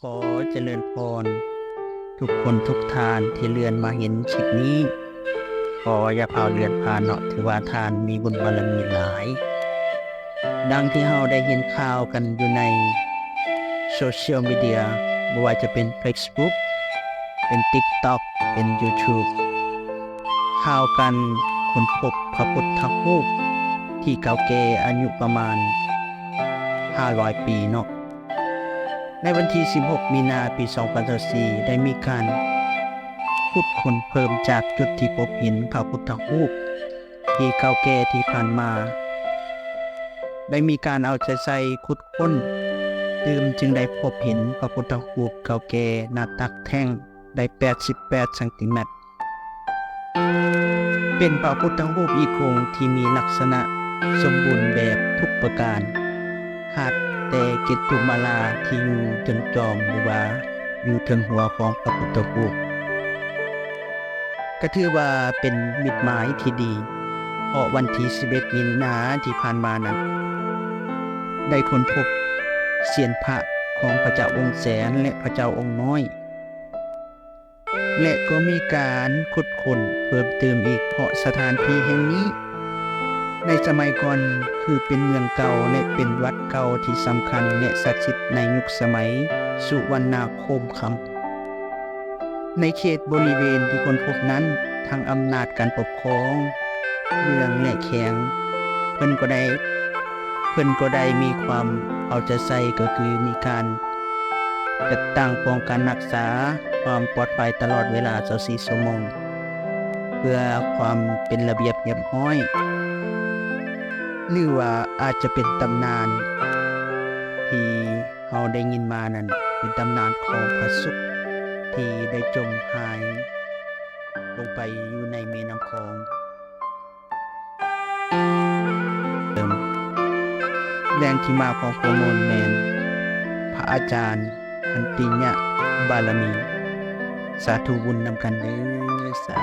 ຂໍຈະເລີນພອນທຸກຄົນທຸກທ່ານທີ່ເລື່ອນມາເຫັນຄລິບນີ້. ຂໍຢ່າຟ້າວເລື່ອນຜ່ານເນາະ, ຖືວ່າທ່ານມີບຸນບາລະມີຫຼາຍ. ດັ່ງທີ່ເຮົາໄດ້ເຫັນຂ່າວກັນຢູ່ໃນໂຊຊຽວມີເດຍ, ບໍ່ວ່າຈະເປັນເຟສບຸກ, ເປັນຕິກຕັອກ, ເປັນຢູທູບ, ຂ່າວການຄົ້ນພົບພະພຸດທະຮູບທີ່ເກົ່າແກ່ອາຍຸປະມານຫ້າຮ້ອຍປີເນາະ. ໃນວັນທີສິບຫົກ ມີນາ ປີສອງພັນຊາວສີ່ ໄດ້ມີການຂຸດຄົ້ນເພີ່ມຈາກຈຸດທີ່ພົບເຫັນພະພຸດທະຮູບທີ່ເກົ່າແກ່ທີ່ຜ່ານມາ. ໄດ້ມີການເອົາໃຈໃສ່ຂຸດຄົ້ນຕື່ມ ຈຶ່ງໄດ້ພົບເຫັນພະພຸດທະຮູບເກົ່າແກ່ໜ້າຕັກແທ່ງ ໄດ້ແປດສິບແປດຊັງຕີແມັດ. ເປັນພະພຸດທະຮູບອີກອົງທີ່ມີລັກສະນະສົມບູນແບບທຸກປະການ, ຂາດແຕ່ເກຕຸມາລາທີ່ຢູ່ເທິງຈອມ ຫຼືວ່າຢູ່ເທິງຫົວຂອງພະພຸດທະຮູບ. ກະຖືວ່າເປັນມິດໝາຍທີ່ດີ, ເພາະວັນທີສິບເອັດ ມີນາທີ່ຜ່ານມານັ້ນ ໄດ້ຄົ້ນພົບຊຽນພະຂອງພະເຈົ້າອົງແສນ ແລະ ພະເຈົ້າອົງນ້ອຍ. ແລະ ກໍມີການຂຸດຄົ້ນເພີ່ມຕື່ມອີກ, ເພາະສະຖານທີ່ແຫ່ງນີ້ໃນສະໄໝກ່ອນຄືເປັນເມືອງເກົ່າ ແລະ ເປັນວັດເກົ່າທີ່ສຳຄັນ ແລະ ສັກສິດໃນຍຸກສະໄໝສຸວັນນາຄົມຄຳ. ໃນເຂດບໍລິເວນທີ່ຄົ້ນພົບນັ້ນ, ທັງອຳນາດການປົກຄອງເມືອງ ແລະ ແຂວງ ເພິ່ນກໍໄດ້ ເພິ່ນກໍໄດ້ມີຄວາມເອົາໃຈໃສ່, ກໍຄືມີການ ຈັດຕັ້ງປ້ອງກັນຮັກສາຄວາມປອດໄພຕະຫຼອດເວລາຊາວສີ່ຊົ່ວໂມງ ເພື່ອຄວາມເປັນລະບຽບຮຽບຮ້ອຍ ຫຼືວ່າອາດຈະເປັນຕຳນານທີ່ເຮົາໄດ້ຍິນມານັ້ນ ເປັນຕຳນານຂອງພະສົງທີ່ໄດ້ຈົມຫາຍລົງໄປຢູ່ໃນແມ່ນ້ຳຂອງ. ເດີມ ແຫຼ່ງທີ່ມາຂອງຂໍ້ມູນແມ່ນພະອາຈານຂັນຕິຍະບາລະມີ. ສາທຸບຸນນຳກັນເດີ ສາ